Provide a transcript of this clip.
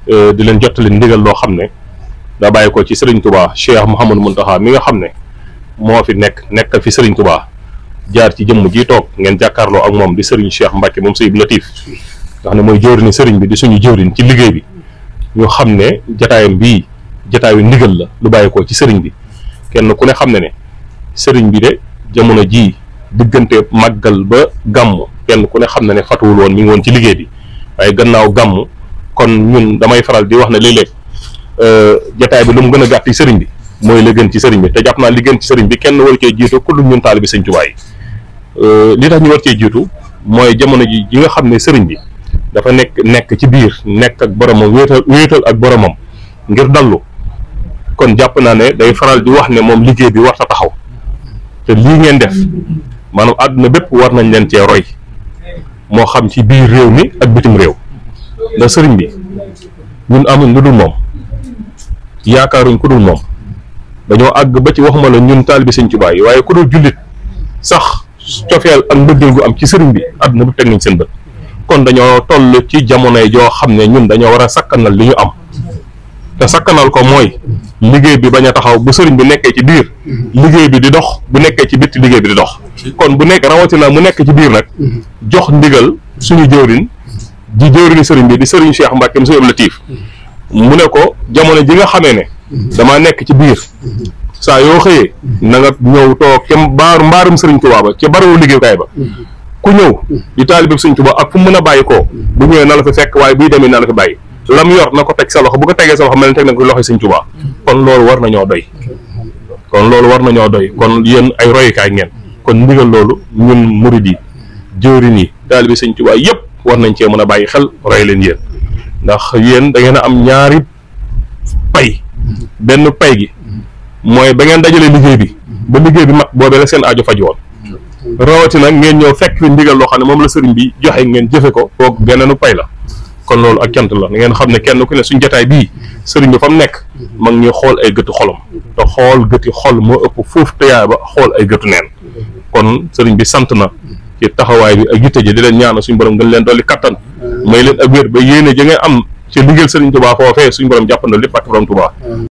di leen jottali ndigal loo xam ne daa bàyyi ko ci Serigne Touba Cheikh Mouhamadou Mountakha mi nga xam ne moo fi nekkal fi Serigne Touba jaar ci jëmm ji toog ngeen jàkkaarloo ak moom di Serigne Cheikh Mbacke moom Sëñ Latif nga xam ne mooy jëwriñu Serigne bi di suñu jëwriñ ci liggéey bi ñu xam ne jataayam bii jataayu ndigal la lu bàyyi ko ci Serigne bi kenn ku ne xam ne Serigne bi de jamono ji diggante màggal ba gàmm kenn ku ne xam ne fatuwul woon mi ngi woon ci liggéey bi waaye gannaaw gàmm kon ñun damay faral di wax ne léeg-léeg jataay bi lu mu gën a gàtt ci Serigne bi mooy la gën ci Serigne bi te jàpp naa li gën ci Serigne bi kenn war cee jiitu ku dul ñun taalibe Sëñ Tuubaa yi li tax ñu war cee jiitu mooy jamono ji nga xam ne Serigne bi dafa nekk ci biir nekk ak boromam wéetal ak boromam ngir dallu kon jàpp naa ne day faral di wax ne moom liggéey bi war ta taxaw te lii ngeen def maanaam àdduna bépp war nañ leen cee roy moo xam ci biir réew mi ak bitim réew ndax Serigne bi ñun amuñ lu dul moom yaakaaruñ ku dul moom dañoo àgg ba ci waxuma la ñun taalibe Sëñ Tuubaa yi waaye ku dul jullit sax cofeel ak mbëggeel gu am ci Serigne bi àdduna bépp teg nañ seen bët kon dañoo toll ci jamonoy joo xam ne ñun dañoo war a sakkanal li ñu am te sakkanal ko mooy liggéey bi bañ a taxaw bu Serigne bi nekkee ci biir liggéey bi di dox bu nekkee ci bitti liggéey bi di dox kon bu nekk rawatina mu nekk ci biir nag jox ndigal suñu jëwriñ di jëwriñu Serigne bi di Serigne Cheikh Mbacke Sëñ Latif mu ne ko jamono ji nga xamee ne damaa nekk ci biir saa yoo xëyee na nga ñëw toog ca mbaarum Serigne Touba ba ca barawu liggéeyukaay ba ku ñëw di taalibe Sëñ Touba ak fu mu mën a bàyyi koo bu ñëwee na la fi fekk waaye buy demee na la fi bàyyi lam yor na ko teg sa loxo bu ko tegee sa loxo mel ne teg na ko loxo Sëñ Touba kon loolu war nañoo doy kon yéen ay royukaay ngeen kon ndigal loolu ñun murid yi jëwriñ yi taalibe Sëñ Touba yëpp war nañ cee mën a bàyyi xel roy leen yéen ndax yéen da ngeen a am ñaari pay benn pay gi mooy ba ngeen dajalee liggéey bi ba liggéey bi mat boobee la seen aajo faj woon rawatina ngeen ñëw fekk fi ndigal loo xam ne moom la Serigne bi joxe ngeen jëfe ko kooku geneenu pay la kon loolu ak cant la ngeen xam ne kenn ku ne suñ jotaay bii Serigne bi fa mu nekk mag ñuy xool ay gëtu xolam te xool gëti xol moo ëpp foofu tëyaay ba xool ay gëtu neen kon Serigne bi sant na ci taxawaay bi ak yitte ji di leen ñaanal suñu borom gën leen dolli kattan may leen ak wér ba yéene ja ngeen am ci liggéeyal Serigne Touba foofee suñu borom jàppandal lépp ak borom Touba